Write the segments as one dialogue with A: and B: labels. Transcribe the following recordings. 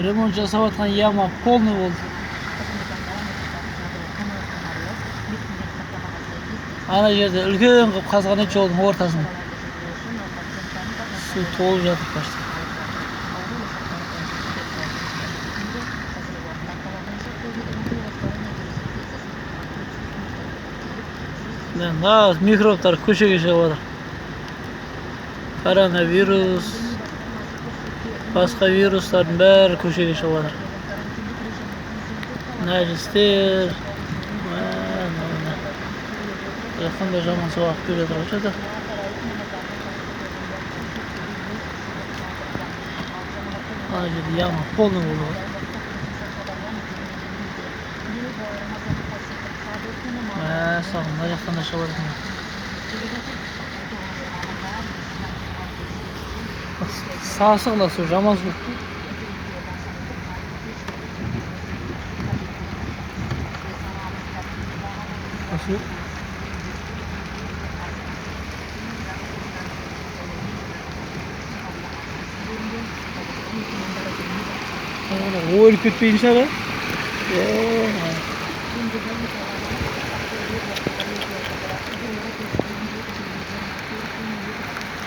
A: Ремонт жасап жатқан яма полный болды. Ана жерде үлкен қылып қазған еді жолдың ортасын. Су толып жатыр почти. Мына нағыз микробтар көшеге шығып жатыр. Коронавирус, басқа вирустардың бәрі көшеге шығып жатыр. Нәжістер, мына жақтан да жаман су ағып келе жатыр ғой что-то. Ана жерде яма полный болды ғой. Мәссаған, мына жақтан да шығып жатыр. Сасық мына су, жаман су. Су. Өліп кетпейтін шығар, ә?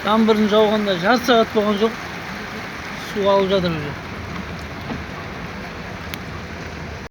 A: Жаңбырдың жауғанына жарты сағат болған жоқ, су алып жатыр уже.